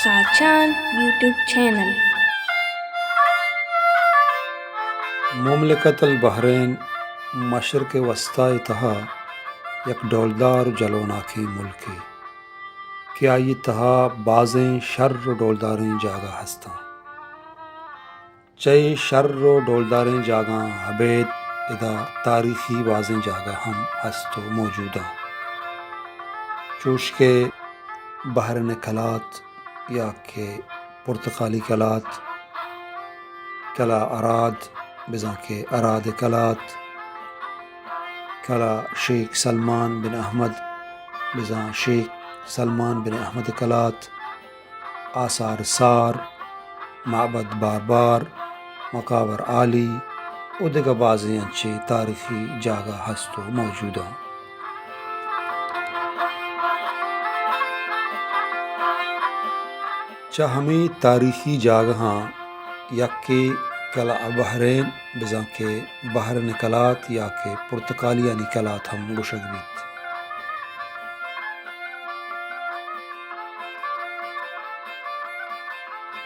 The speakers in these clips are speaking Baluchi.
ساچان یوٹیوب چینل۔ مملکت البحرین مشرق وسطی ءِ تہا یک ڈولدار ءُ جلوناکیں ملکے کہ آئی ءِ تہا بازیں شر ءُ ڈولداریں جاگہ ہستاں۔ چہ اے شر ءُ ڈولداریں جاگہاں ابید ادا تاریخی بازیں جاگہ ہم ہست ءُ موجود اَنت، چوش کہ بحرین کلات یا کہ پرتقالی کلات، قلعہ اراد، بزاں کہ اراد کلات، قلعہ شیخ سلمان بن احمد، بزاں شیخ سلمان بن احمد کلات، آثار سار، معبد باربار، مقابر عالی ءُ دگہ بازیں انچیں تاریخی جاگہ ہست ءُ موجود اَنت۔ چہ ہمے تاریخی جاگہاں یکے قلعہ بحرین، بزاں کہ بحرین کلات یا کہ پرتقالیانی کلات ہم گوشگ بیت۔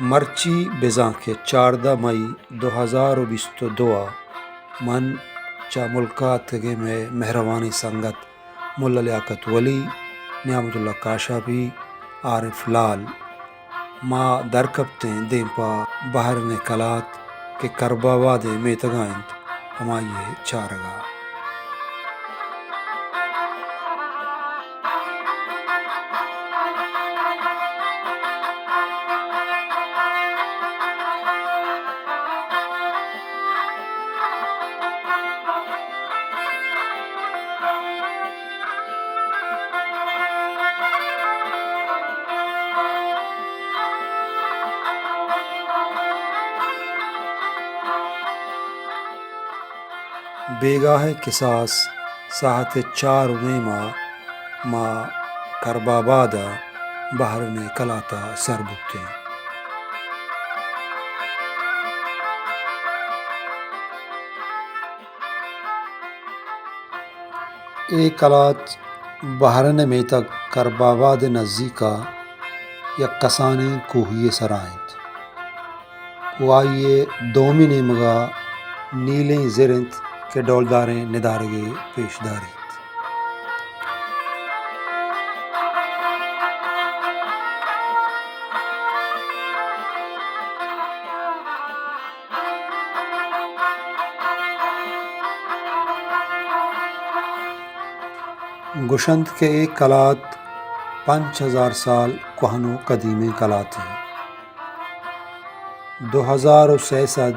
مرچی بزاں کہ چاردہ مئی دو ہزار ءُ بیست ءُ دو ءَ من چہ ملک ءَ اتکگیں مئے مہروانیں سنگت ملا لیاقت ولی، نعمت اللہ کاشاپی، عارف لال، ما درکپتیں دیم پہ بحرین کلات کہ کرب آباد ءِ میتگ ءَ اِنت، ہمائی ءِ چارگ ءَ۔ بیگاہ ءِ کساس ساعت ءِ چار ءُ نیم ءَ ما کرب آباد ءَ بحرین کلات ءَ سر بوتیں۔ اے کلات بحرین ءِ میتگ کرب آباد ءِ نزیک ءَ یک کسانیں کوہی ءِ سرا اِنت ءُ آئی ءِ دومی نیمگ ءَ نیلیں زر اِنت کہ ڈولداریں ندارگے پیش داریت۔ گوشنت کہ اے کلات پنچ ہزار سال کوہن ءُ قدیمیں کلاتے۔ دو ہزار ءُ سئے سد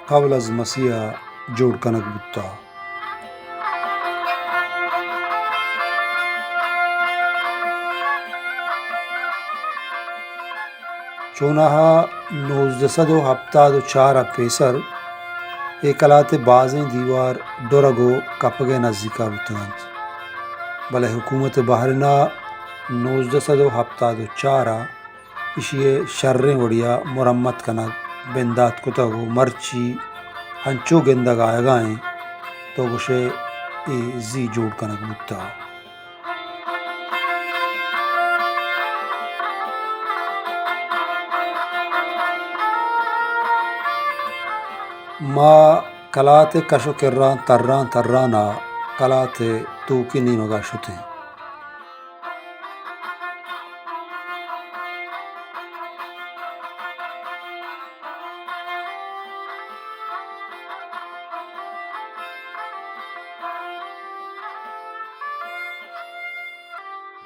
قبل از مسیح ءَ جوڑ کنگ بوتہ۔ چوناہا نوزدہ سد ءُ ہپتاد ءُ چار ءَ پیسر اے کلات ءِ بازیں دیوار ڈرگ ءُ کپگ ءِ نزیک ءَ بوتگ اَنت، بلے حکومت بحرین ءَ نوزدہ سد ءُ ہپتاد ءُ چار ءَ ایشی ءِ شریں وڑے ءَ مرمت کنگ بندات کتگ ءُ مرچی انچو گندگ آیگ ءَ اِنت تو گوش ئے اے زی جوڑ کنگ بوتہ۔ ما کلات ءِ کش ءُ کراں تران تران ءَ کلات ءِ توکی نیمگ ءَ شتیں۔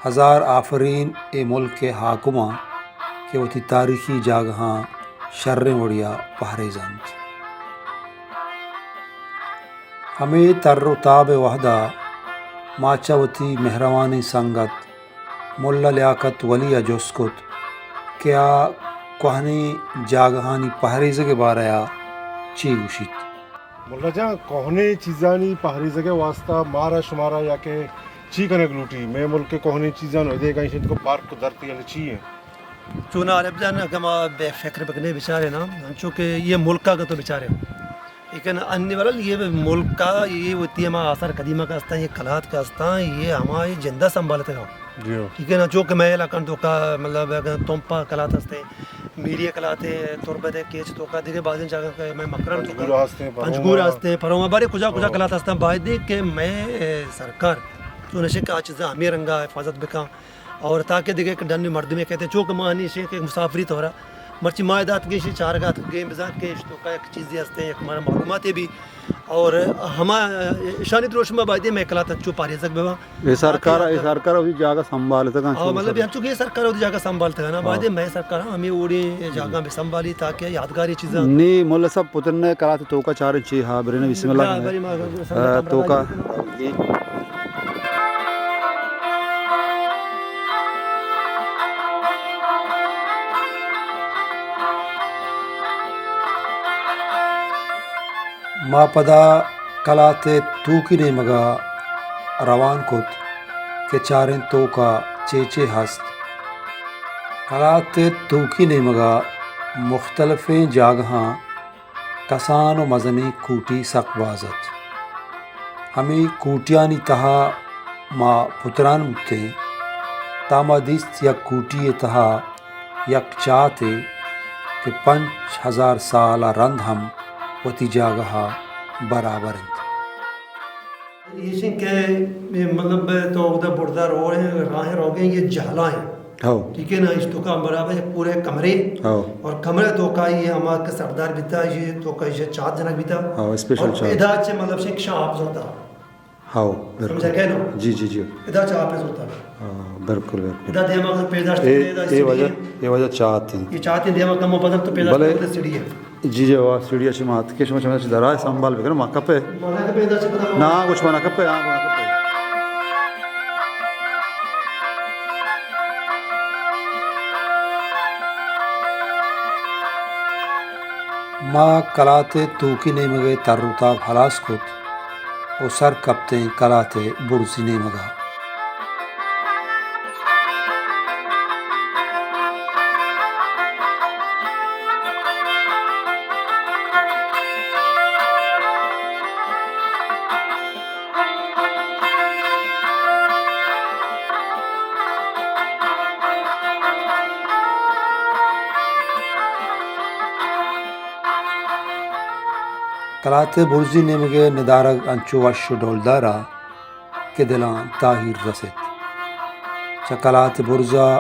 ہزار آفرین اے ملک ءِ حاکماں کہ وتی تاریخی جاگہاں شریں وڑے ءَ پہریزنت۔ ہمے تر ءُ تاب ءِ وہد ءَ ما چہ وتی مہروانیں سنگت ملا لیاقت ولی ءَ جست کت کہ آ کوہنیں جاگہانی پہریزگ ءِ بارہ ءَ چے گوشیت۔ ملا جان، کوہنیں چیزانی پہریزگ ءِ واستہ مارا شمارا یا کہ چی کنگ لوٹی؟ مئے ملک ءِ کوہنیں چیزاں نوں ادے گائیں شنت کو پارک درتی یعنی چی ایں؟ چونا عارف جان، اگہ ما بے فکر بکنیں بچاریں نا، انچو کہ یہ ملک اگہ تو بچاریں، لیکن انی ورل یہ ملک کا، یہ وتی ہما آثار قدیمہ کا استاں، یہ کلات کا استاں، یہ ہما یہ جندہ سنبھالتگا۔ جی ہاں۔ ٹھیک ہے نا، چونکہ مئے علاقہ توکا، مطلب، اگر تمپا کلات ہستے، میری کلات ہے، تربت ہے، کیچ توکا، دیگہ بازیں جاگہ کہ مئے مکران توکا، پنجگور ہستے، پنجگور پروما۔ ہستے، پروما، بارے کجا کجا ہاں۔ کلات ہستے، باید ہے کہ مئے، اے، سرکار چونشے کہ آ چیزاں ہمیں رنگا حفاظت بکن۔ اور تاکہ دیگہ ایک ڈن مردمے کہتے ہیں، چونکہ ما ہنی شے کہ مسافری طورا، مرچی ما ادا اتکگیں، شی چارگا اتکگیں، بزاں کہ اش توکا یک چیزے ہستے، یک مارا معلوماتے بھی۔ اور ہما، اشانی دروشم ء باید مئے کلات انچو پاریزگ بہ باں۔ اے سرکار، تاکہ اے سرکار وتی جاگہ سنبھالتگ انت، ہاں، مطلب، انچو کہ اے سرکار وتی جاگہ سنبھالتگ انت نا، ہاں۔ باید مئے سرکار ہم ہمیں اوڑیں جاگہ بہ سنبھالی تاکہ یادگاری چیزاں۔ نی، ملا صاحب، پترن کلات توکا چاریں چی ہا، برین بسم اللہ کنے۔ بری ما آ، توکا۔ ما پدا کلات ء توکی نیمگ ء روان کت کہ چاریں توک ء چے چے ہست۔ کلات ء توکی نیمگ ء مختلفیں جاگہاں کسان و مزنیں کوٹی سک باز ات۔ ہمے کوٹیانی تہا ما پتران بوتیں، تاں ما دیست یک کوٹی ء تہا یک چاتے کہ پنچ ہزار سال ء رند ہم وتی جاگہ ء برابر انت۔ ایشیں کہ، مطلب، تو اودا برزا روئے، راہیں روگیں، یہ جہلائیں۔ ہو۔ ٹھیک ہے نا، اس توکا برابر ایک پورے کمرے۔ ہو۔ اور کمرے توکا یہ ہما کہ سردار بیتا، یہ توکا یہ چات جنک بیتا۔ ہو، اسپیشل اور چات۔ ادا چے مطلب شے کشاں آپ زرتا۔ ہاؤ، بالکل۔ سمجھا گئے نا؟ جی، جی، جی۔ ادا چہ آپ ء زرتگ۔ ہاں، بالکل، بالکل۔ ادا دیما پیداشت اے، ادا اے سیڑھی وجہ، ہے۔ اے وجہ چات انت۔ یہ چات انت، دیما کم و بدل تو پیداشت بلے، ادا سیڑھی ہے۔ جی، جی، واہ، سیڑھی اچھی مات کے شما، شما درائے سنبھال بکن، ما کپے۔ ما نہ کپے ادا چہ پتہ۔ نا، کچھ ما نہ کپے، ہاں، ما نہ کپے۔ ما کلات ء توکی نیمگ ء تر و تاب ہلاس کت۔ و سر کپتیں کلات ء برزی نیمگ ء۔ کلات ء برزی نیمگ ء ندارگ انچو وش و ڈولدار ء کہ دلاں تاہیر رست۔ چہ کلات برز ء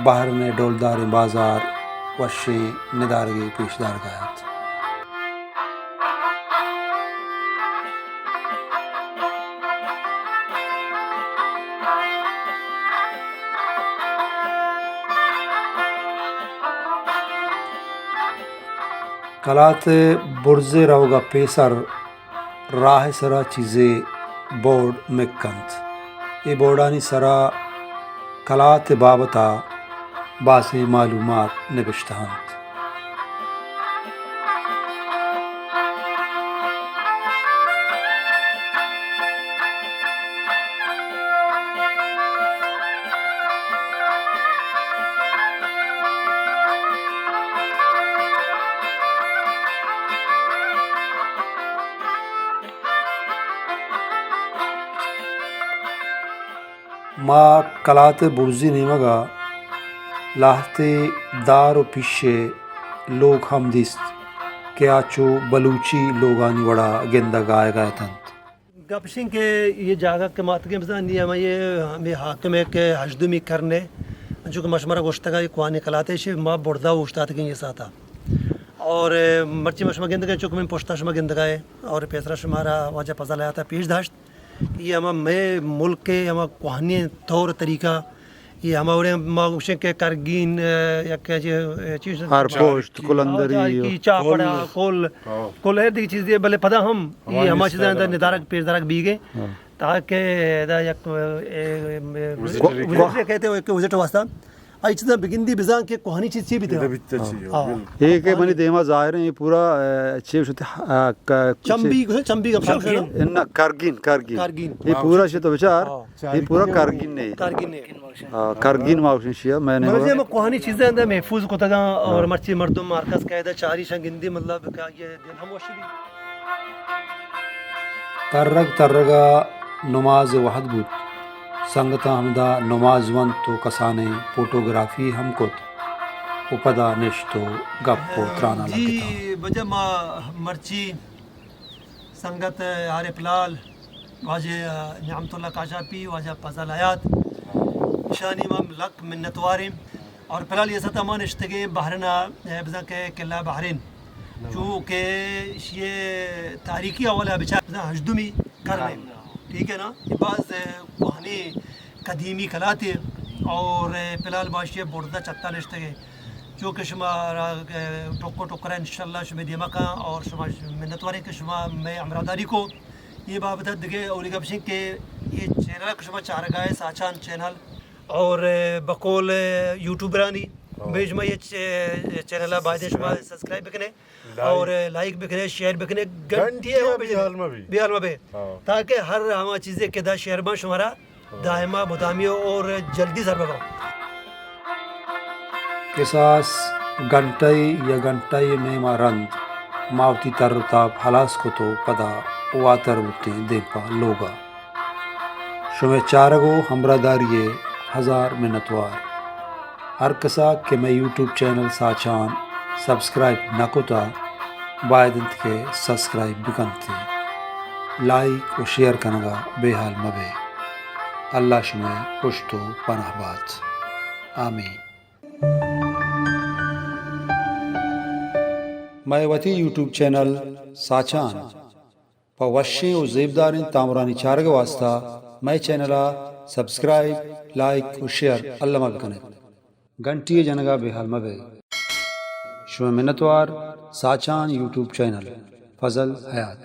بہرن ء ڈولداریں بازار وشیں ندارگے پیش دارگ ء ات۔ کلات ء برز ء روگ ء پیسر راہ ء سرا چیزے بورڈ مک انت۔ اے بورڈانی سرا کلات ء بابت ء بازیں معلومات نبشتہ انت۔ ما کلات ء برزی نیمگ ء لہتے دار و پیش ء لوگ ہم دیست کہ آ چو بلوچی لوگانی وڑا گندگ آیگ ء اتنت۔ گپ اش انت کہ یہ جاگہ کہ ما اتکیں بزاں نی ہمے، ہمے حاکم ء کہ ہژدمی کرن ء، انچو کہ ما شمارا گوشتگ ء، یہ کوہنیں کلات ء، ایشی ما برزا اوشتاتگیں یہ ساعتا۔ اور مرچی ما شما گندگ ء، چونکہ من پشتا شما گندگ ء اور پیسرا شمارا واجہ فضل حیات ء پیش داشت۔ یہ ہما مئے ملک ء ہما کوہنیں طور طریقہ، یہ ہما وڑیں ما گوشیں کہ کرگین، ء، یک چیز، چیز، ہر پشت، کلندری، جارکی، چاپڑا، کل، کل، ہاں۔ کل ہر دیگہ چیزے، بلے پدا ہم یہ ہما چیزاں اندر ندارگ پیش دارگ بیگے، ہاں۔ تاکہ ادا یک، اے، اے، وزٹ، وزٹ کہتے ہو کہ وزٹ واسطہ۔ آئی چیزاں بگندی بزاں کہ کوہنی چیز چی بیتگ۔ ادا بیتگ چی، ہاں۔ بالکل۔ اے کہ منی دیما ظاہر ہے، یہ پورا، اے، چی شتے، آ، کا، چمبی، چمبی گپ شاپ کرگین۔ نہ، کرگین، کرگین۔ کرگین۔ یہ پورا شے تو بچار، ہاں۔ یہ پورا کرگین نہیں۔ کرگین نہیں۔ ہاں، کرگین ما گوشیں شیا، میں نے مرضی ہم کوہنی چیزیں اندر محفوظ کتگاں اور ہاں۔ مرچی مردم مارکس قاعدہ چاری شاں گندی، مطلب کہ یہ دل ہم وش بی۔ ترگ ترگا نماز وہد بوت۔ سنگتاں ہمدا نماز ونت و کسانیں فوٹوگرافی ہم کت و پدا نشت و گپ و تراناں لگتاں۔ جی، بجا ما مرچی سنگت عارف لال، واجہ نعمت اللہ کاشاپی، واجہ فضل حیات، اشانی ما لک منتواریں۔ اور فی الحال یہ سطح ما نشتگیں بحرین، بزاں کہ قلعہ بحرین، چو کہ یہ تاریخی حوالہ بچار بزاں ہژدمی قرن ہے۔ ٹھیک ہے نا؟ یہ باز کوہنی قدیمی کلاتے اور فی الحال ما اشی بردہ چتا نشتگیں۔ چو کہ شما را ٹکو ٹکرا انشاءاللہ شما دیما کاں اور شما منتواریں کہ شما مئے ہمراہداری کو۔ یہ بابت دگہ اولی گپ شیں کہ یہ چینل کہ شما چارگا ہے ساچان چینل اور بقول یوٹیوبرانی، بے شما یہ چینل باید شما سبسکرائب بکنے اور لائک بکنے، شیئر بکنے، گھنٹی ہے بے حال مبے، بے حال مبے، تاکہ ہر ہما چیزیں کہ دا شیئر باں شمارا دائما مدامی اور جلدی سر بباں۔ کساس گھنٹہ یا گھنٹہ نیما رند ما وتی تر و تاب ہلاس کت و پدا واتر بوتیں دیم پہ لوگا۔ شمئے چارگ و ہمراہداری ء ہزار منتوار۔ ہر کسا کہ مئے یوٹیوب چینل ساچان سبسکرائب نہ کتا، باید انت کہ سبسکرائب بکنت، لائک و شیئر کنگا بے حال مبے۔ اللہ شمئے پشت و پناہ بات۔ آمین۔ مئے وتی یوٹیوب چینل ساچان پہ وشیں و زیبداریں تامرانی چارگ ء واستہ مئے چینل ء سبسکرائب، لائک و شیئر الما بکنیت۔ گھنٹی ء جنگ ء بے حال مبئے۔ شمئے منتوار، ساچان یوٹیوب چینل، فضل حیات۔